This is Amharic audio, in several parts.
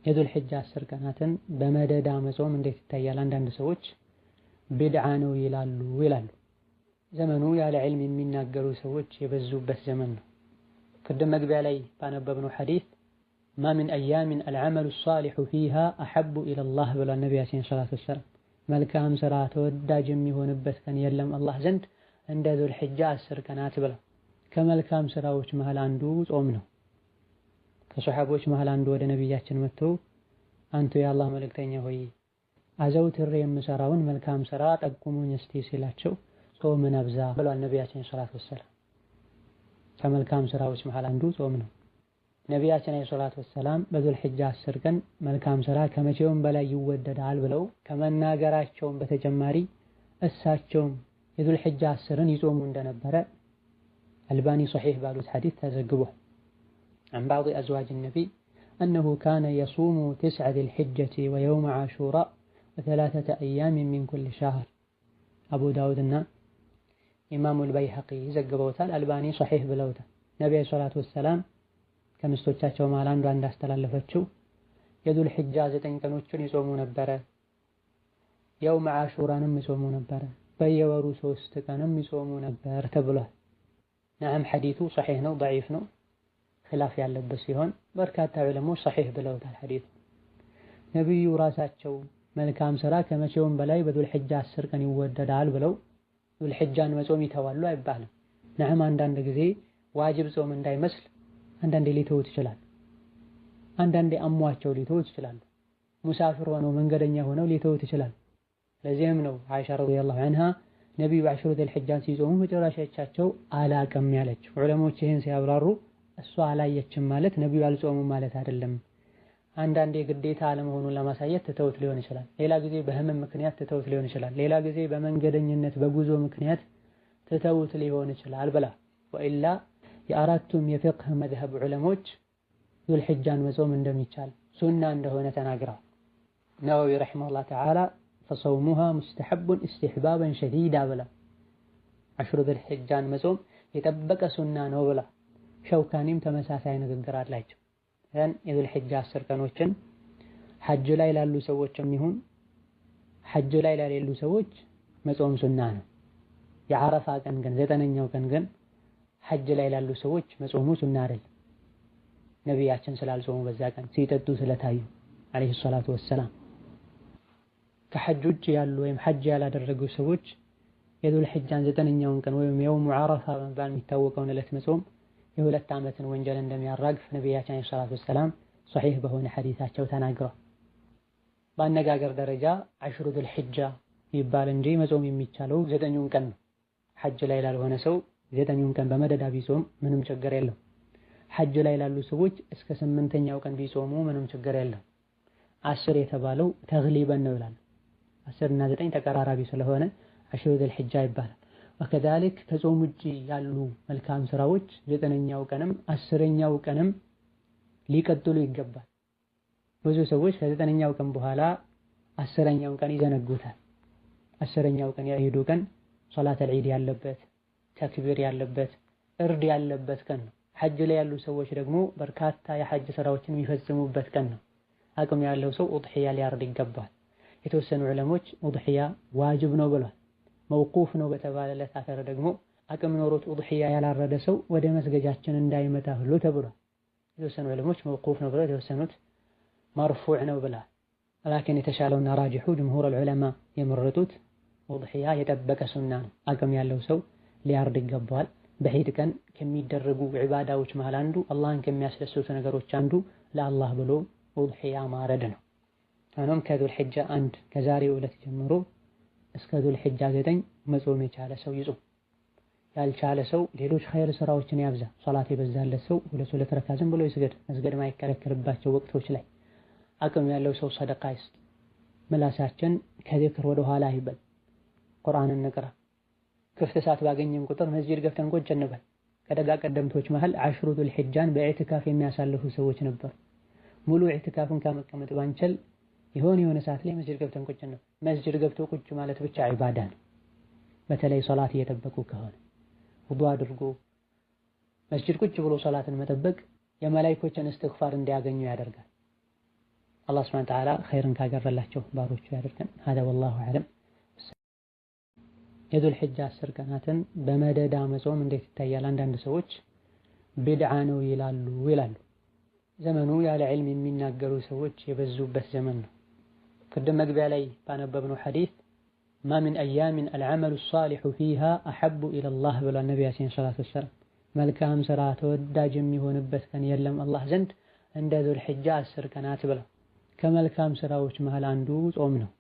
የዙል ሒጃ 10 ቀናትን በመደዳ መጾም እንዴት ይታያል? አንዳንድ ሰዎች ቢድዓ ነው ይላሉ ይላሉ። ዘመኑ ያለ ዒልም የሚናገሩ ሰዎች የበዙበት ዘመን ነው። ቅድም መግቢያ ላይ ባነበብነው ሐዲስ ما من أيام العمل الصالح فيها أحب إلى الله ብሏል ነቢያችን ሰለላሁ ዐለይሂ ወሰለም። መልካም ስራ ተወዳጅ የሚሆንበት ቀን የለም አላህ ዘንድ እንደ ዙል ሒጃ 10 ቀናት ብለው። ከመልካም ስራዎች መሃል አንዱ ጾም ነው። ከሰሐቦች መሃል አንዱ ወደ ነቢያችን መጥቶ አንቱ የአላህ መልእክተኛ ሆይ አዘውትሬ የምሰራውን መልካም ስራ ጠቁሙኝ እስቲ ሲላቸው ጾምን አብዛ ብሏል ነቢያችን ሰለላሁ ዐለይሂ ወሰለም። ከመልካም ስራዎች መሃል አንዱ ጾም ነው። ነቢያችን ዐለይሂ ሰላቱ ወሰላም በዙል ሒጃ 10 ቀን መልካም ስራ ከመቼውም በላይ ይወደዳል ብለው ከመናገራቸውም በተጨማሪ እሳቸውም የዙል ሒጃ 10ን ይጾሙ እንደነበረ አልባኒ ሶሒህ ባሉት ሐዲስ ተዘግቧል። عن بعض أزواج النبي أنه كان يصوم 9 ذي الحجة ويوم عاشوراء و3 أيام من كل شهر። አቡ ዳውድና ኢማሙል በይሐቂ ዘግበውታል። አልባኒ ሶሒህ ብለውታል። ነቢ ዐለይሂ ሰላቱ ወሰላም ከሚስቶቻቸው መሃል አንዷ እንዳስተላለፈችው የዙል ሒጃ 9 ቀኖችን ይጾሙ ነበረ፣ የውም ዓሹራንም ይጾሙ ነበረ፣ በየወሩ 3 ቀንም ይጾሙ ነበር ተብሏል። ነዓም ሐዲቱ ሶሒህ ነው ደዒፍ ነው ኺላፍ ያለበት ሲሆን በርካታ ዑለሞች ሶሒህ ብለውታል ሐዲቱ። ነብዩ ራሳቸው መልካም ስራ ከመቼውም በላይ በዙል ሒጃ 10 ቀን ይወደዳል ብለው ዙል ሒጃን መጾም ይተዋሉ አይባልም። ነዓም አንዳንድ ጊዜ ዋጅብ ጾም እንዳይመስል አንዳንዴ ሊተውት ይችላል። አንዳንዴ አሟቸው ሊተውት ይችላሉ። ሙሳፊር ሆነው መንገደኛ ሆነው ሊተውት ይችላል። ለዚህም ነው አይሻ ረዲየላሁ ዐንሃ ነብዩ 10 ዙል ሒጃን ሲጾሙ መጨረሻቸው አላቅም ያለችው። ዑለሞች ይሄን ሲያብራሩ እሷ አላየችም ማለት ነብዩ አልጾሙም ማለት አይደለም። አንዳንዴ ግዴታ አለመሆኑን ለማሳየት ትተውት ሊሆን ይችላል። ሌላ ጊዜ በህመም ምክንያት ትተውት ሊሆን ይችላል። ሌላ ጊዜ በመንገደኝነት በጉዞ ምክንያት ትተውት ሊሆን ይችላል ብላ ወኢላ የአራቱም የፍቅህ መዝሀብ ዑለሞች ዙል ሒጃን መጾም እንደሚቻል ሱና እንደሆነ ተናግረዋል። ነወዊ ረሒመሁላህ ተዓላ ፈሰውሙሃ ሙስተሐቡን ኢስቲሕባበን ሸዲዳ ብላ 10 ዙል ሒጃን መጾም የጠበቀ ሱና ነው ብላ። ሸውካኒም ተመሳሳይ ንግግር አላቸው። የዙል ሒጃ 10 ቀኖችን ሐጅ ላይ ላሉ ሰዎችም ይሁን ሐጅ ላይ ላሌሉ ሰዎች መጾም ሱና ነው። የዓረፋ ቀን ግን 9ኛው ቀን ግን ሐጅ ላይ ላሉ ሰዎች መጾሙ ሱና አይደለም። ነቢያችን ስላልጾሙ በዛ ቀን ሲጠጡ ስለታዩ ዐለይሂ ሰላቱ ወሰላም። ከሐጅ ውጭ ያሉ ወይም ሐጅ ያላደረጉ ሰዎች የዙል ሒጃን 9ኛውን ቀን ወይም የውሙ ዓረፋ በመባል የሚታወቀውን ዕለት መጾም የ2 ዓመትን ወንጀል እንደሚያራግፍ ነቢያችን ዐለይሂ ሰላቱ ወሰላም ሶሒህ በሆነ ሐዲሳቸው ተናግረዋል። በአነጋገር ደረጃ 10 ዙል ሒጃ ይባል እንጂ መጾም የሚቻለው 9ኙን ቀን ነው። ሐጅ ላይ ላልሆነ ሰው 9ኙን ቀን በመደዳ ቢጾም ምንም ችግር የለም። ሐጅ ላይ ላሉ ሰዎች እስከ 8ኛው ቀን ቢጾሙ ምንም ችግር የለም። 10 የተባለው ተግሊበን ነው ይላሉ። 10 እና 9 ተቀራራቢ ስለሆነ 10 ዙል ሒጃ ይባላል። ወከዛሊክ ከጾም ውጪ ያሉ መልካም ስራዎች 9ኛው ቀንም 10ኛው ቀንም ሊቀጥሉ ይገባል። ብዙ ሰዎች ከ9ኛው ቀን በኋላ 10ኛው ቀን ይዘነጉታል። 10ኛው ቀን የዒዱ ቀን ሶላተል ዒድ ያለበት ተክቢር ያለበት እርድ ያለበት ቀን ነው። ሐጅ ላይ ያሉ ሰዎች ደግሞ በርካታ የሐጅ ስራዎችን የሚፈጽሙበት ቀን ነው። አቅም ያለው ሰው ኡድሂያ ሊያርድ ይገባል። የተወሰኑ ዑለሞች ኡድሂያ ዋጅብ ነው ብለዋል። መውቁፍ ነው በተባለለት አተር ደግሞ አቅም ኖሮት ኡድሂያ ያላረደ ሰው ወደ መስገጃችን እንዳይመጣ ሁሉ ተብሏል። የተወሰኑ ዑለሞች መውቁፍ ነው ብለው የተወሰኑት መርፉዕ ነው ብለዋል። ላኪን የተሻለውና ራጂሑ ጅምሁር ዑለማ የመረጡት ኡድሂያ የጠበቀ ሱና ነው። አቅም ያለው ሰው ሊያርድ ይገባዋል። በዒድ ቀን ከሚደረጉ ዒባዳዎች መሃል አንዱ አላህን ከሚያስደስቱ ነገሮች አንዱ ለአላህ ብሎ ኡድሂያ ማረድ ነው። ሆኖም ከዙል ሒጃ 1 ከዛሬው ዕለት ጀምሮ እስከ ዙል ሒጃ 9 መጾም የቻለ ሰው ይጹም። ያልቻለ ሰው ሌሎች ኸይር ስራዎችን ያብዛ። ሶላት የበዛለት ሰው 2 ረካ ዝም ብሎ ይስገድ፣ መስገድ ማይከለከልባቸው ወቅቶች ላይ። አቅም ያለው ሰው ሰደቃ ይስጥ። ምላሳችን ከዚክር ወደ ኋላ አይበል። ቁርአንን እንቅራ። ክፍት ሰዓት ባገኘን ቁጥር መስጂድ ገብተን ቁጭ እንበል። ከደጋ ቀደምቶች መሃል 10 ዙል ሒጃን በኢዕቲካፍ የሚያሳልፉ ሰዎች ነበሩ። ሙሉ ኢዕቲካፍን ከመቀመጥ ባንችል የሆነ ሰዓት ላይ መስጂድ ገብተን ቁጭ እንበል። መስጂድ ገብቶ ቁጭ ማለት ብቻ ዒባዳ ነው። በተለይ ሶላት እየጠበቁ ከሆነ ውዱእ አድርጎ መስጂድ ቁጭ ብሎ ሶላትን መጠበቅ የመላእክቶችን እስትግፋር እንዲያገኙ ያደርጋል። አላህ ሱብሓነሁ ወተዓላ ኸይርን ካገረላቸው ባሮቹ ያደርገን። ሀዛ ወላሁ አዕለም። የዙል ሒጃ 10 ቀናትን በመደዳ መጾም እንዴት ይታያል? አንዳንድ ሰዎች ቢድዓ ነው ይላሉ። ዘመኑ ያለ ዒልም የሚናገሩ ሰዎች የበዙበት ዘመን ነው። ቅድም መግቢያ ላይ ባነበብነው ሐዲስ ما من أيام العمل الصالح فيها أحب إلى الله ብሏል ነቢያችን ሰለላሁ ዐለይሂ ወሰለም። መልካም ስራ ተወዳጅ የሚሆንበት ቀን የለም አላህ ዘንድ እንደ ዙል ሒጃ 10 ቀናት ብለው። ከመልካም ስራዎች መሃል አንዱ ጾም ነው።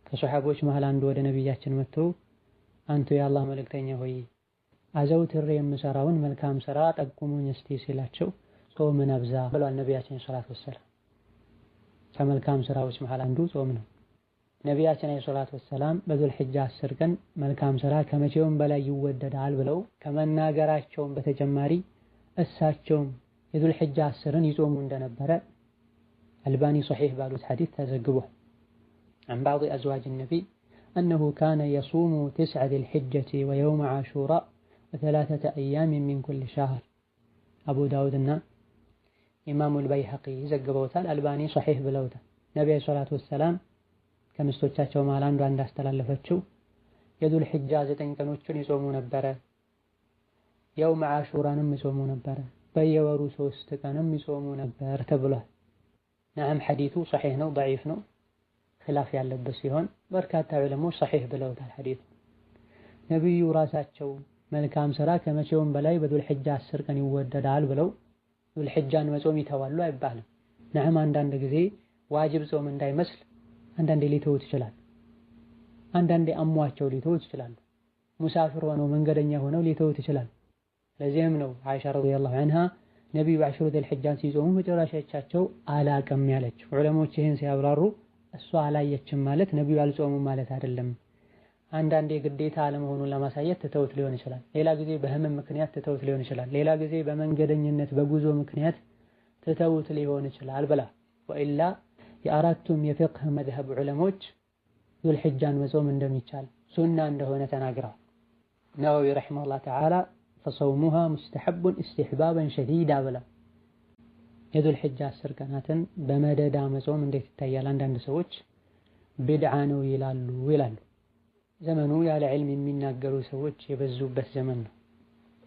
ከሰሐቦች መሃል አንዱ ወደ ነቢያችን መጥቶ አንቱ የአላህ መልእክተኛ ሆይ አዘውትሬ የምሰራውን መልካም ስራ ጠቁሙኝ እስቲ ሲላቸው ጾምን አብዛ ብሏል ነቢያችን ሰለላሁ ዐለይሂ ወሰለም። ከመልካም ስራዎች መሃል አንዱ ጾም ነው። ነቢያችን ዐለይሂ ሰላቱ ወሰላም በዙል ሒጃ 10 ቀን መልካም ስራ ከመቼውም በላይ ይወደዳል ብለው ከመናገራቸውም በተጨማሪ እሳቸውም የዙል ሒጃ 10ን ይጾሙ እንደነበረ አልባኒ ሶሒህ ባሉት ሐዲስ ተዘግቧል። عن بعض أزواج النبي أنه كان يصوم 9 ذي الحجة ويوم عاشوراء و3 أيام من كل شهر። አቡ ዳውድና ኢማሙል በይሐቂ ዘግበውታል። አልባኒ ሶሒህ ብለውታል። ነቢ ዐለይሂ ሰላቱ ወሰላም ከሚስቶቻቸው መሃል አንዷ እንዳስተላለፈችው የዙል ሒጃ 9 ቀኖችን ይጾሙ ነበረ፣ የውም ዓሹራንም ይጾሙ ነበረ፣ በየወሩ 3 ቀንም ይጾሙ ነበር ተብሏል። ነዓም ሐዲቱ ሶሒህ ነው ደዒፍ ነው ኺላፍ ያለበት ሲሆን በርካታ ዑለሞች ሶሒህ ብለውታል ሐዲቱ። ነቢዩ ራሳቸው መልካም ስራ ከመቼውም በላይ በዙል ሒጃ 10 ቀን ይወደዳል ብለው ዙል ሒጃን መጾም ይተዋሉ አይባልም። ነዓም አንዳንድ ጊዜ ዋጅብ ጾም እንዳይመስል አንዳንዴ ሊተውት ይችላል። አንዳንዴ አሟቸው ሊተውት ይችላሉ። ሙሳፊር ሆነው መንገደኛ ሆነው ሊተውት ይችላል። ለዚህም ነው አይሻ ረዲየላሁ ዐንሃ ነቢዩ 10 ዙል ሒጃን ሲጾሙ መጨረሻቸው አላቅም ያለችው። ዑለሞች ይህን ሲያብራሩ እሷ አላየችም ማለት ነቢዩ አልጾሙም ማለት አይደለም። አንዳንዴ ግዴታ አለመሆኑን ለማሳየት ትተውት ሊሆን ይችላል። ሌላ ጊዜ በህመም ምክንያት ትተውት ሊሆን ይችላል። ሌላ ጊዜ በመንገደኝነት በጉዞ ምክንያት ትተውት ሊሆን ይችላል ብላ ወኢላ የአራቱም የፊቅህ መዝሀብ ዑለሞች ዙል ሒጃን መጾም እንደሚቻል ሱና እንደሆነ ተናግረዋል። ነወዊ ረሒመሁላህ ተዓላ ፈሰውሙሃ ሙስተሐቡን ኢስቲሕባበን ሸዲዳ ብለው። የዙል ሒጃ 10 ቀናትን በመደዳ መጾም እንዴት ይታያል? አንዳንድ ሰዎች ቢድዓ ነው ይላሉ። ዘመኑ ያለ ዒልም የሚናገሩ ሰዎች የበዙበት ዘመን ነው።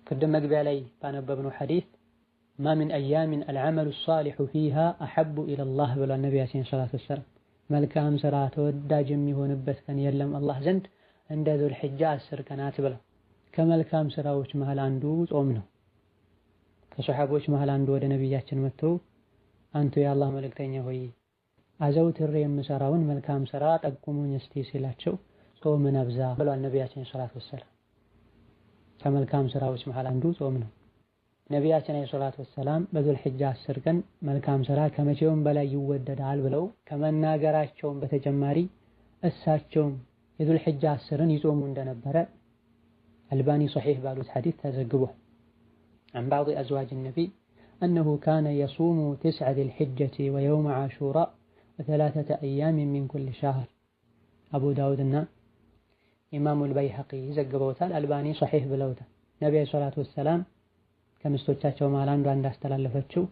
ቅድም መግቢያ ላይ ባነበብነው ሐዲስ ما من أيام العمل الصالح فيها أحب إلى الله ብሏል ነቢያችን ሰለላሁ ዐለይሂ ወሰለም። መልካም ስራ ተወዳጅ የሚሆንበት ቀን የለም አላህ ዘንድ እንደ ዙል ሒጃ 10 ቀናት ብለው። ከመልካም ስራዎች መሃል አንዱ ጾም ነው። ከሰሐቦች መሃል አንዱ ወደ ነቢያችን መጥቶ አንቱ የአላህ መልእክተኛ ሆይ አዘውትሬ የምሰራውን መልካም ስራ ጠቁሙኝ እስቲ ሲላቸው ጾምን አብዛ ብሏል ነቢያችን ሰለላሁ ዐለይሂ ወሰለም። ከመልካም ስራዎች መሃል አንዱ ጾም ነው። ነቢያችን ዐለይሂ ሰላቱ ወሰላም በዙል ሒጃ 10 ቀን መልካም ስራ ከመቼውም በላይ ይወደዳል ብለው ከመናገራቸውም በተጨማሪ እሳቸውም የዙል ሒጃ 10ን ይጾሙ እንደነበረ አልባኒ ሶሒህ ባሉት ሐዲስ ተዘግቧል። عن بعض أزواج النبي أنه كان يصوم 9 ذي الحجة ويوم عاشوراء و3 أيام من كل شهر። አቡ ዳውድና ኢማሙል በይሐቂ ዘግበውታል። አልባኒ ሶሒህ ብለውታል። ነቢ ዐለይሂ ሰላቱ ወሰላም ከሚስቶቻቸው መሃል አንዷ እንዳስተላለፈችው